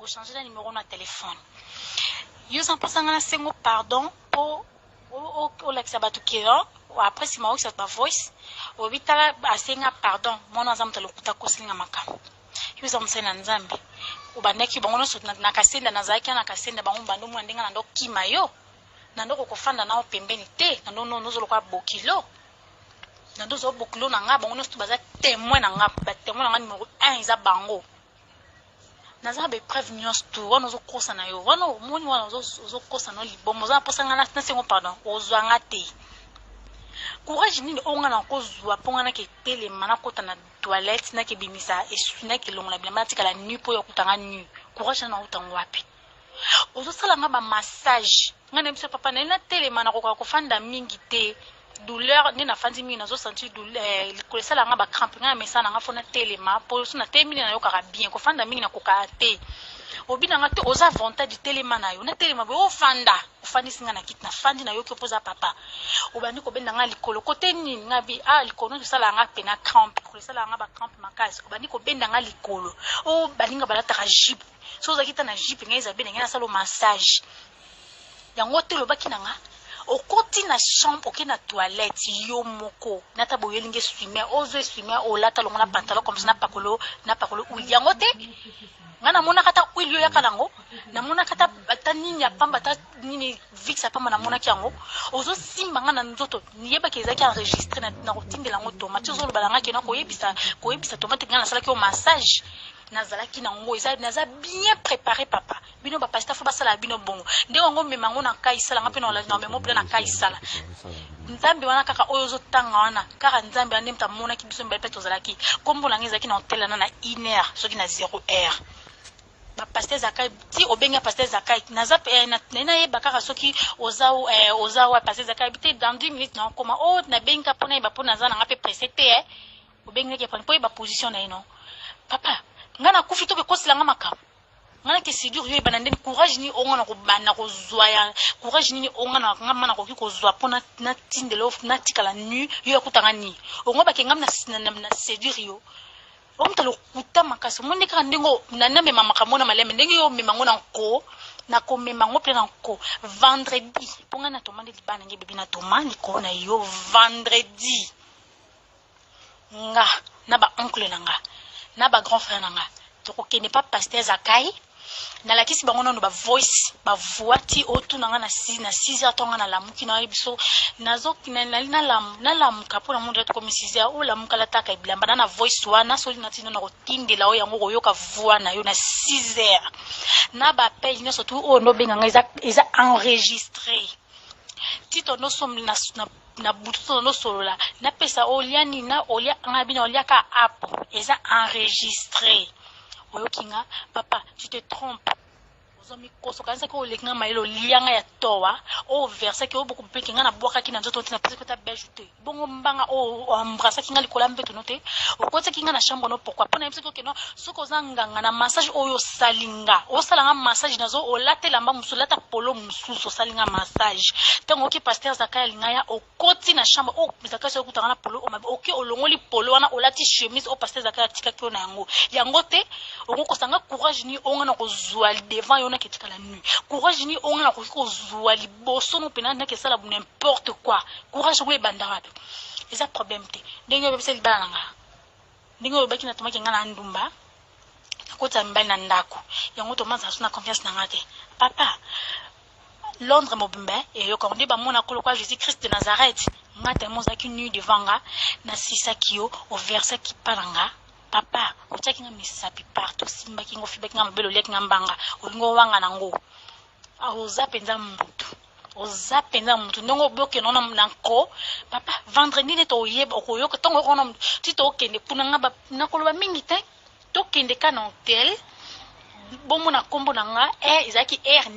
Ochange na numero na telefone. Yo oza mposa nga nasengo pardon mpo olakisa bato ke après nsima oyokisa bato bavoice, olobi tala, asenga pardon. Mwana aza moto alokuta, akoselinga makambo. Yo oza mosali na Nzambe, obandaki bango nyonso na Kasenda. Nazalaki na Kasenda, bango bando omona ndenge na ndo kima yo, na ndoko kofanda nao pembeni te, na ndo nozolokola bokilo, na ndo ozwa bokilo na nga. Bango nyonso to baza témoin na nga, batémoin na nga numéro 1 eza bango. Naza na bapreuve nyonso tu. Wana ozokosa na yo, wana omoni, wana ozokosa na libomo. Oza na mposa nga nasengo pardon, ozwa nga te. Courage nini oyo nga na kozwa mpo nga nake telema, nakota na toilette, nakebimisa esui, nakelongola bilamba, natikala nu mpo oyo akutanga nu? Courage na nautango wapi? Ozosala nga bamassage, nga na biso papa naye natelema, nakoka kofanda mingi te, douleur nde nafandi mingi, nazosentir likolo esala nga bacrampe. Nga na mesana na nga, fo natelema, mpo so natelemi nde nayokaka bien. Kofanda mingi nakokaka te. Obi na nga te, oza avantage, telema na yo. Natelema boye, ofanda, ofandisi nga na kiti, nafandi, nayoki mpo oza papa. Obandi kobenda nga likolo kote nini? Nga bi ah, likolo nyonso esalaka nga pena crampe, likolo esalaka nga bacrampe makasi. Obandi kobenda nga likolo o balinga balataka jupe. So ozalaki ta na jupe, ngai eza bene, ngai nasala massage yango te. Olobaki na nga okoti na chambre, oke na toilette yo moko, nata boyelingi essuie-main, ozwa essuie-main, olata longo na pantalon comme ça, na pakolo, na pakolo huile yango te. Ngai namonaka ata huile oyaka nango, namonaka ata nini ya pamba, ata nini Vicks ya pamba, namonaki yango. Ozosimba nga na nzoto, yebaki ezalaki enregistré na kotindela yango tomate. Ozoloba na nga ke na koyebisa tomate ngai nasalaki yo massage, nazalaki nango, eza naza bien préparé. Papa, bino bapasteur, fo basala bino bongo ndenge yango. Omema yango na kai, esalanga mpe na omema mpena na kai. Esala Nzambe wana kaka oyo ozotanga wana, kaka Nzambe wana nde moto amonaki biso mibale mpe tozalaki. Nkombo na ngai ezalaki na hotel wana na 1 heure, soki na 0 heure. Bapasteur Zakai ti obengi pasteur Zakai, naza nayeba kaka soki oza oza wa pasteur Zakai te. Dans 10 minutes nakokoma. O nabengi ka mpo nayeba, mpo naza nanga mpe pressé te. Obengaki mpo oyeba position na ye. No papa, ngai nakufi to bekosela nga makambo. Ngai nake séduire yo, ebanda ndeni? Courage nini onga na kobanda kozwa ya courage nini onga na nga ma nakoki kozwa mpo natindela, natikala nu, yo yakutanga nini? Ongo bake ngai na séduire yo, omuta lokuta makasi. Omoni kaka ndenge namema makambo na maleme, ndenge yo omema ngo na nko, nakomema ngo mpe na nko vendredi, mpo ngai na toma nde libala nge ebebi na toma likolo na yo vendredi. Nga na baoncle na nga na bagrand frère na nga, tokokende pa pasteur Zakai, nalakisi bango nano bavoice, bavoix ti otuna nga na 6 heures. Ntongo nalamuki, nayebi biso nalamuka mpo na mundu tokomi 6 heures. Olamuka, lataka bilamba na voice wana. Soki natino na kotindela oyo yango, koyoka voix na yo na 6 heures na baappel nyonso tu oyo ndobenga nga eza enregistré. Ti tonosombi na butu, tonosolola, napesa olia nini na olia nga bino oliaka apo, eza enregistré. Oyoki nga papa, tu te trompes, oza mikoso. Okanisaki oleki nga mayele, olianga ya towa oyo versaki oyo bokobeki nga, nabwakaki na nzoto ntina napesaki ata belge te. Bongo mbanga oyo oembrassaki nga likolo ya mbeto no te, okotisaki nga na chambre no, pourquoi? Mpo na yebisaki okeno soki oza nganga na massage oyo osali nga, osala nga massage, nazo olata elamba mosusu, olata polo mosusu, osali nga massage. Ntango oki pasteur Zakai alinga ya okoti na chambre oyo, Zakai soki okutanga na polo oyo mabe, oke olongoli polo wana, olati chemise oyo pasteur Zakai atikaki yo na yango. Yango te okokosanga. Courage nini oyo nga na kozwa devant yo nake etikala nu? Courage nini oyo nga nakoki kozwa liboso no mpena nake esala n'importe quoi? Courage yango ebanda wapi? Eza problème te. Ndenge oyebisa libala na nga, ndenge oyobaki na tomaki nga na ndumba, nakotisa mibali na ndako yango, tomazala so na confiance na nga te. Papa, Londres mobimba eyoka nde bamona kolokwa Jésus Christ de Nazareth. Nga tellement ozalaki nu devant nga, nasisaki yo, oversaki mpa na nga. Papa, otiaki nga misapi partout, osimbaki nga, ofibaki nga mabele, oliaki nga mbanga, olingi owanga nango. Oza mpenza mutu, oza mpenza mutu. Ndenge obokende wana na nko, papa, vendredi nde toyeba, okoyoka ntongo okona ti tokende kuna. Nga nakoloba mingi te, tokende ka na hotel, bomona nkombo na nga ezalaki aire.